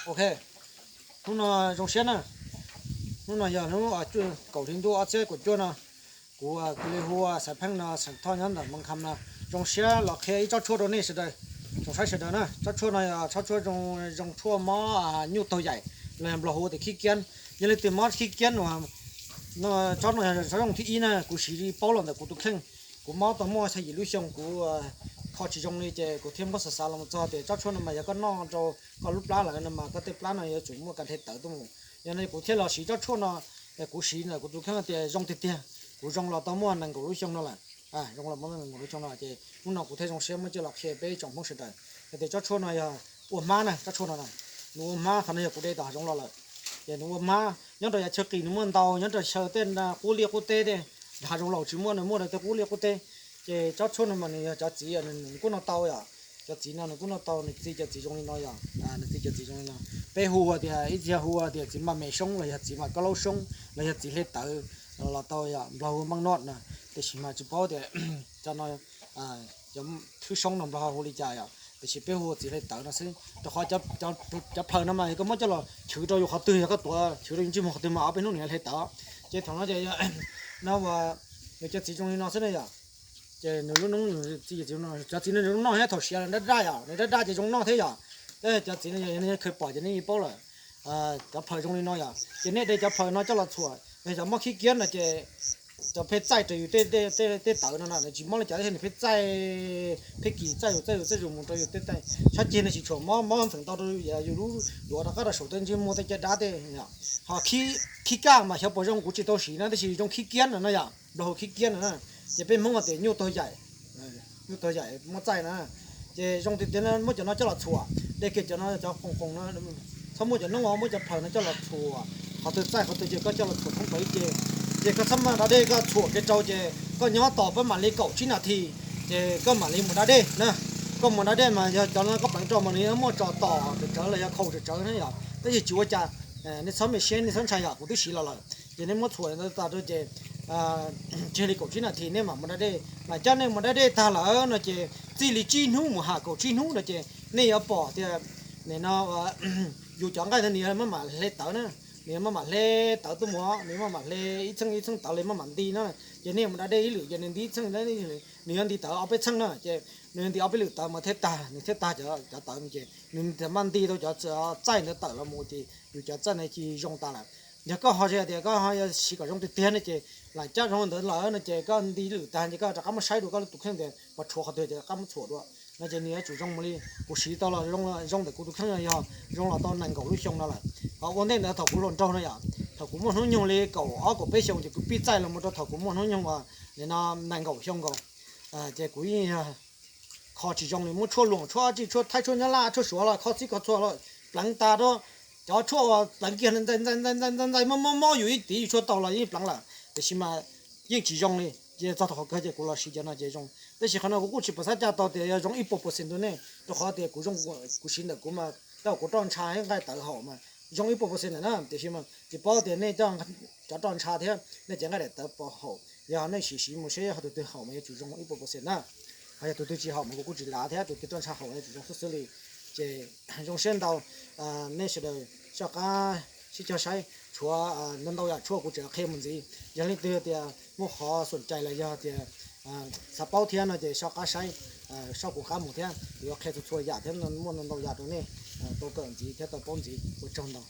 Ok, hnub no zoo siab na. Hnub no yog hnub kaum hli ntuj ob txhiab kaum cuaj no. Kuv ua li hu ua Xaiv Pheej no, xeem Thoj nyob ntawm Moos Kham no. Zoo siab los qhia ib tsob tshuaj rau nej sawv daws, tsoom saib sawv daws na. Tsob tshuaj no yog tsob tshuaj zoo, zoo tshuaj mob nyuj taug yaim, los yog Nplog hu tias khib kiab. Yog leej twg mob khib kiab no, tsob no yog tsob zoo thib ib na, kuv siv paub los ntawm kuv tus kheej. Kuv mob tau muaj xya yim lub xyoo, kuv kho tsis zoo li ces kuv thiaj muab xav xav los txog tias tsob tshuaj no mas yog koj noj rau koj lub plab lawm no mas koj tej plab no yuav tsum muaj kas hle tawv tuaj mus. Yog no kuv thiaj los siv tsob tshuaj no, kuv siv ntawm kuv tus kheej tias zoo tiag tiag. Kuv zoo los tau muaj nees nkaum lub xyoo no lawm. Zoo los muaj nees nkaum lub xyoo no ces hnub no kuv thiaj zoo siab muab coj los qhia peb tsoom Hmoob sawv daws. Yog tias tsob tshuaj no yog ua hmab na, tsob tshuaj no, nws ua hmab, qhov no yog kuv de tom hav zoov los lawm. Ces nws ua hmab, nyob rau yav chaw qis nws muaj ntau, nyob rau xyaw tej qub liaj qub teb tej, hav zoov laus tsis muaj, nws muaj rau tej qub liaj qub teb. Ces tsob tshuaj no mas nws yog cov txiv nws kuj noj tau yom. Cov txiv no nws kuj noj tau, nws txi cov txiv zoo li no yom, nws txi cov txiv zoo li no. Peb hu ua tias, ib txhia hu ua tias txiv mas me soob los yog txiv mas kab laub soob los yog txiv hle tawv los tau yom, Nplog hu maj noj no. Tiam sis mas tsis paub tias cov no cov thwb soob no Nplog hu li cas yom, tiam sis peb hu ua txiv hle tawv no xwb. Rau qhov cov plhaws no mas yog koj muab coj los chwv rau yus qhov twg, yog koj tuav chwv rau yus ntsej muag qhov twg mas ob peb hnub nws yuav hle tawv. Ces thaum no ces no ua nws cov txiv zoo li no xwb na yom. Ces nws lub noob, cov txiv no zoo noj thiab, thaum siav nws daj daj yom, nws daj daj ces zoo noj thiab yom. Cov txiv no yog nej khaws pom ces nej yeej paub lawm. Cov plhaws zoo li no yom, ces nej de cov plhaws no coj los txhuam, yog cov mob khib kiab no ces cov pheej txaij raws yus tej tawv no na, nws tsis mob li cas thiab, nws pheej txaij, pheej kis txaij zus txaij zus txaij zus mus rau yus tej txaij. Sab ceg no tsis tshua mob, mob feem ntau rau yus lub duav rov qab rau saum tej ntsej muag tej caj dab tej. Ho khib kaj mas xyov puas zoo, kuv tsis tau siv na, tab sis zoo khib kiab no na yom, Nplog hu khib kiab no na. Ces peb Hmoob tias nyuj taug yaim, nyuj taug yaim muab txaij na. Ces zoo tiag tiag muab cov no coj los txhuam, de kiag cov no cov qoos qoos no, txhob muab cov noob, muab cov plhaws no coj los txhuam. Qhov twg txaij qhov twg ces koj coj los txhuam thoob plaws ib ce. Ces koj txhob muab da dej, koj txhuam kiag rau ces koj nyob tos pab mam li kaum tsib nas this, ces koj mam li mus da dej na. Koj mus da dej mas yog cov no koj pleev rau mas nws yuav muaj tso tom tsawv tsawv los yog khaus tsawv tsawv na yom, tab sis tsis ua cas. Nej txhob me siab, nej txhob ntshai yom, kuv twb siv los lawm. Ces nej muab txhuam tas rau ces tseg li kaum tsib nas this nej mam mus da dej. Mas coj nej mus da dej tag lawm no ces txij li tsib hnub mus ham kaum tsib hnub no ces nej yuav pom tias nim no yus cov nqaij ntawd nws yuav maj mam hle tawv na, nws yuav maj mam hle tawv tuaj mus, nws maj mam hle ib txheej ib txheej tawv li maj mam nti no. Ces nej mus da dej ib lwm ces nws nti ib txheej, nws yuav nti tawv ob peb txheej na, ces nws yuav nti ob peb lwm tawv mas thiaj tag, nws thiaj tag cov tawv ces nws maj nti tau cov txaij ntawd tawm los mus ces yus cov txaij ntawd cia li zoo tas lawm. Yog koj ho tias koj ho yuav siv kom zoo tiag tiag no ces lam coj zoo ntawd lawm no ces koj nti ib lwm tag ces koj rov qab muab saib dua koj tus kheej tias puas tshuav qhov twg ces rov qab muab txhuam dua. No ces nws yuav tsum zoo li kuv siv tau los zoo ntawm kuv tus kheej no yog zoo los tau nees nkaum lub xyoo no lawm. Ho ua ntej ntawd thaum kuv hluas nraug no yom, thaum kuv muaj hnub nyoog li kaum ob kaum peb xyoo ces kuv pib txaij los mus rau thaum kuv muaj hnub nyoog nees nkaum xyoo nkaus. Ces kuv yeej yog kho tsis zoo li, muab tshuaj luam, tshuaj dab tsi, tshuaj thaib, tshuaj nyab laj, tshuaj suav los kho txhij kho txhua los pleev tas rau. Cov tshuaj uas pleev kiag ntxais ntxais ntxais ntxais mob mob mob yus ib tiv yus tshuaj tau los yeej pleev lawm, tiam sis mas yeej tsis zoo li. Ces txog thaum qhov kawg ces kuv los siv cov no ces zoo, tab sis qhov no kuv kuj tsis pom xab caj tau tias yog zoo ib puas percent rau nej, rau qhov tias kuv zoo, kuv siv ntawm kuv mas tej zaum kuv roj ntsha thiab nqaij tawv haum mas zoo ib puas percent ntawm na, tiam sis mas tsis paub tias nej cov roj ntsha thiab nej cov nqaij daim tawv puas haum, yog nej sim siv mus seb qhov tus twg haum mas yuav tsum zoo ib puas percent na. Ho yog tus twg tsis haum mas kuv kuj tsis lav thiab, tus twg roj ntsha haum yuav tsum zoo xwb xwb li. Ces zoo siab ntau nej sawv daws soj qab sib cog saib, tshuav ntau ntau yam tshuaj kuv tseem qhia mus ntxiv. Yog leej twg tias muaj qhov xom cai los yog tias xav paub thiab no ces soj qab saib, soj kuv qab mus thiab, kuv yuav qhia txhua txhua yam thiab muaj ntau ntau yam rau nej tau kawm ntxiv thiab tau paub ntxiv. Ua tsaug ntau.